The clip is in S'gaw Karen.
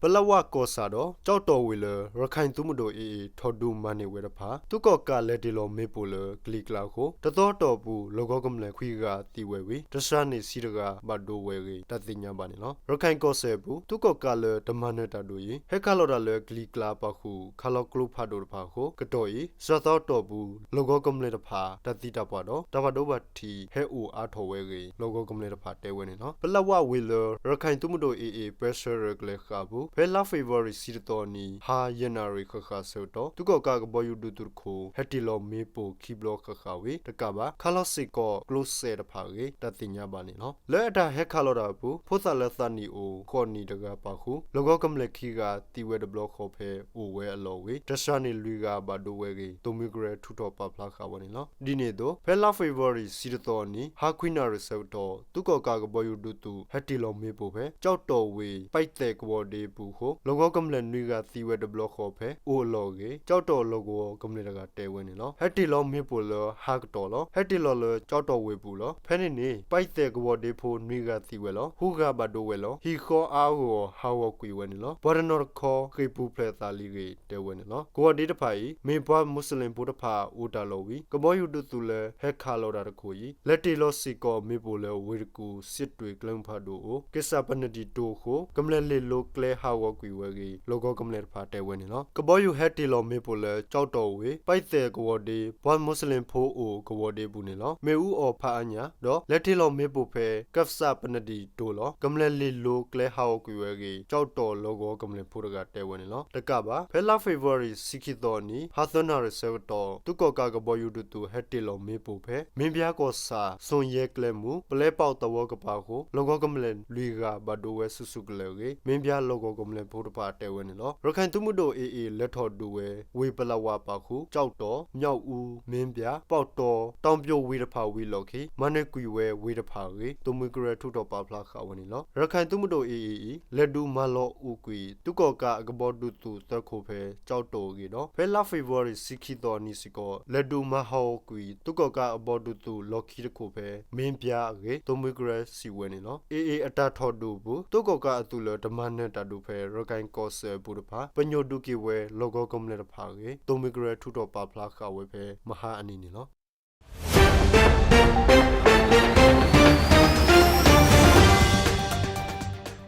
ပလဝကီၢ်ဆၣ်ဒီး ကၠီၣ်တီၣ်ဝ့ၢ်လၢ ရခၢၣ်သုးမုၢ်ဒိၣ် A A ထီၣ်ဒုးမၤန့ၢ်ဝဲတဖၣ် သုးကီၣ်ကးလဲၤတ့ၢ်လီၤမ့ၣ်ပိၢ်လၢကလံၤကျါအဃိ တသီအတီၢ်ပူၤ လီၢ်ကဝီၤကမျၢၢ်ခွံဂၤသံဝဲဝံၤ တစှၤန့ၢ်ဆံတဂၤဘၣ်ဒိဝဲအဂ့ၢ် တၢ်သ့ၣ်ညါဘၣ်န့ၣ်လီၤ. ရခၢၣ်ကီၢ်စဲၣ်အပူၤ သုးကီၣ်ကးလၢတမၤနၢၤတၢ်ဒိၣ်အံၤ ဟဲခးလီၤတၢ်လၢကလံၤကျါပာ်ဃုာ် ခးလီၤကျိဖးဒိၣ်တဖၣ်အဃိ ကတီၢ်အံၤ စှၤသီအတီၢ်ပူၤ လီၢ်ကဝီၤကမျၢၢ်တဖၣ် တၢ်သံတၢ်ပှၢ်ဒီး တၢ်ဘၣ်ဒိဘၣ်ထံးဟဲအိၣ်အါထီၣ်ဝဲအဂ့ၢ် လီၢ်ကဝီၤကမျၢၢ်တဖၣ်တဲဝဲန့ၣ်လီၤ. ပလဝဝ့ၢ်လၢ ရခၢၣ်သုးမုၢ်ဒိၣ် A A ပၢဆှၢရဲၣ်ကျဲၤဃာ်အပူၤ ဖဲလါဖ့ၤဘြူၤအါရံၤ ဆံတသီအနံၤ ဟါယဲၢ်နၣ်ရံၣ်ဃၣ်ဃၣ်ဆၢကတီၢ် သုးကီၣ်ကးကဘီယူၤဒုးသုးတခိၣ် ဟဲတ့ၢ်လီၤမ့ၣ်ပိၢ်ခံဘျီဃၣ်ဃၣ်ဝံၤ တကးဘၣ် ခးလီၤစ့ၢ်ကီးကျိစဲးတဖၣ်အဂ့ၢ် တၢ်သ့ၣ်ညါဘၣ်န့ၣ်လီၤ. လၢအတၢ်ဟဲခးလီၤတၢ်အပူၤ ဖိသၣ်လၢသးနံၣ်အိၣ် ဃိးနံၣ်တဂၤပာ်ဃုာ် လီၢ်ကဝီၤကမျၢၢ်ခံဂၤသံဝဲတဘျီဃီဖဲအိၣ်ဝဲအလီၢ်ဝံၤ တစှၤန့ၢ်လွံၢ်ဂၤဘၣ်ဒိဝဲအဂ့ၢ် သုးမုၢ်ကရၢၢ်ထုးထီၣ်ပာ်ဖျါဃာ်ဝဲန့ၣ်လီၤ. ဒ်န့ၣ်အသိး ဖဲလါဖ့ၤဘြူၤအါရံၤ ဆံတသီအနံၤ ဟါခွံနၣ်ရံၣ်ဆၢကတီၢ် သုးကီၣ်ကးကဘီယူၤဒုးသုး ဟဲတ့ၢ်လီၤမ့ၣ်ပိၢ်ဖဲ ကၠီၣ်တီၣ်ဝ့ၢ်ပၢ်သဲၣ်ကဝီၤဒ့ပူၤအဃိ လီၢ်ကဝီၤကမျၢၢ်နွံဂၤသံဝဲတဘျီဃီဖဲအိၣ်အလီၢ်အဂ့ၢ် ကၠီၣ်တီၣ်လီၢ်ကဝီၤကမျၢၢ်တဂၤတဲဝဲန့ၣ်လီၤ. ဟဲတ့ၢ်လီၤမ့ၣ်ပိၢ်လၢဟါကတီၢ်လီၤ. ဟဲတ့ၢ်လီၤလၢကၠီၣ်တီၣ်ဝ့ၢ်ပူၤလီၤ. ဖဲန့ၣ်န့ၣ် ပၢ်သဲၣ်ကဝီၤဒ့ဖိနွံဂၤသံဝဲလီၤ. ဃုဂၤဘၣ်ဒိဝဲလီၤ. ဟံၣ်ဃီအါအါဂီၢ်ဂီၢ်ဟးဂီၤကွံာ်ဝဲန့ၣ်လီၤ. ပှၤတနီၤတခီဃ့ၢ်ပူၤဖျဲးသးလံအဂ့ၢ်တဲဝဲန့ၣ်လီၤ. ကဝီၤဒ့တဖၣ်အံၤ မ့ၢ်ပှၤမူးစလ့ၣ်ဖိတဖၣ်အိၣ်တၢ်လီၢ်ဝံၤ ကဘီယူၤဒုးသုးလၢဟဲခးလီၤတၢ်တခိၣ်အံၤ လဲၤတ့ၢ်လီၤစ့ၢ်ကီးမ့ၣ်ပိၢ်လၢဝ့ၢ်တကူၣ် စစ်တွေ ကျဲမုၢ်ဖးဒိၣ်အအိၣ် က့ၤစၢ်ပနဒံၣ်တိၤအဃိ ကမျၢၢ်လ့ၣ်လိၤကျဲဟးဂီၤကွံာ်ဝဲအဂ့ၢ် လီၢ်ကဝီၤကမျၢၢ်တဖၣ်တဲဝဲန့ၣ်လီၤ. ကဘီယူၤဟဲတ့ၢ်လီၤမ့ၣ်ပိၢ်လၢကၠီၣ်တီၣ်ဝ့ၢ် ပၢ်သဲၣ်ကဝီၤဒ့ ပှၤမူးစလ့ၣ်ဖိအိၣ်ကဝီၤဒ့အပူၤန့ၣ်လီၤ. မ့ၣ်အူအီၣ်ဖးအါညၣ် ဒီးလဲၤတ့ၢ်လီၤမ့ၣ်ပိၢ်ဖဲ က့ၤစၢ်ပနဒံၣ်တိၤလီၤ. ကမျၢၢ်လ့ၣ်လိၤကျဲဟးဂီၤကွံာ်ဝဲအဂ့ၢ် ကၠီၣ်တီၣ်လီၢ်ကဝီၤကမျၢၢ်ဖိတဂၤတဲဝဲန့ၣ်လီၤ. တကးဘၣ် ဖဲလါဖ့ၤဘြူၤအါရံၤ ဆံခံသီအနံၤ ဟါသၢနၣ်ရံၣ်ဆၢကတီၢ် သုးကီၣ်ကးကဘီယူၤဒုးသုး ဟဲတ့ၢ်လီၤမ့ၣ်ပိၢ်ဖဲ မ့ၢ်ဘျါကီၢ်ဆၣ် စိၣ်ယဲၢ်ကျဲမုၢ် ပလဲပီၣ်သဝီကပၤအဃိ လီၢ်ကဝီၤကမျၢၢ်လွံၢ်ဂၤဘၣ်ဒိဝဲစုာ်စုာ်ကလဲာ်အဂ့ၢ် မ့ၢ်ဘျါလီၢ်ကဝီၤကမျၢၢ်ဖိတဖၣ်တဲဝဲန့ၣ်လီၤ. ရခၢၣ်သုးမုၢ်ဒိၣ် A A လဲၤထီၣ်ဒုးဝဲ ဝ့ၢ်ပလဝါပာ်ဃုာ် ကၠီၣ်တီၣ်, မၠီၣ်အူ, မ့ၢ်ဘျါ, ပီၣ်တီ, တီပၠိၣ်ဝ့ၢ်တဖၣ်ဝံၤအလီၢ်ခံ မၤနၢၤကွံာ်ဝဲဝ့ၢ်တဖၣ်အဂ့ၢ် သုးမုၢ်ကရၢၢ်ထုးထီၣ်ပာ်ဖျါဃာ်ဝဲန့ၣ်လီၤ. ရခၢၣ်သုးမုၢ်ဒိၣ် A A အံၤ လဲၤဒုးမၤလီၤအုးကွံာ် သုးကီၣ်ကးအကဘီဒုးသုးသၢခိၣ်ဖဲ ကၠီၣ်တီၣ်အဂ့ၢ်ဒီး ဖဲလါဖ့ၤဘြူၤအါရံၤ ဆံခံသီအနံၤစ့ၢ်ကီး လဲၤဒုးမၤဟးဂီၤကွံာ် သုးကီၣ်ကးအဘီဒုးသုးလီၢ်ခံတခိၣ်ဖဲ မ့ၢ်ဘျါအဂ့ၢ် သုးမုၢ်ကရၢၢ်စံးဝဲန့ၣ်လီၤ. A A အတၢ်ထီၣ်ဒုးအပူၤ သုးကီၣ်ကးအသုးလၢတမၤနၢၤတၢ်ဒုးဖဲ ရခၢၣ်ကီၢ်စဲၣ်အပူၤတဖၣ် ပညိၣ်ဒုးက့ၤဝဲ လီၢ်ကဝီၤကမျၢၢ်တဖၣ်အဂ့ၢ် သုးမုၢ်ကရၢၢ်ထုးထီၣ်ပာ်ဖျါဃာ်ဝဲဖဲ မဟါအနံၤန့ၣ်လီၤ.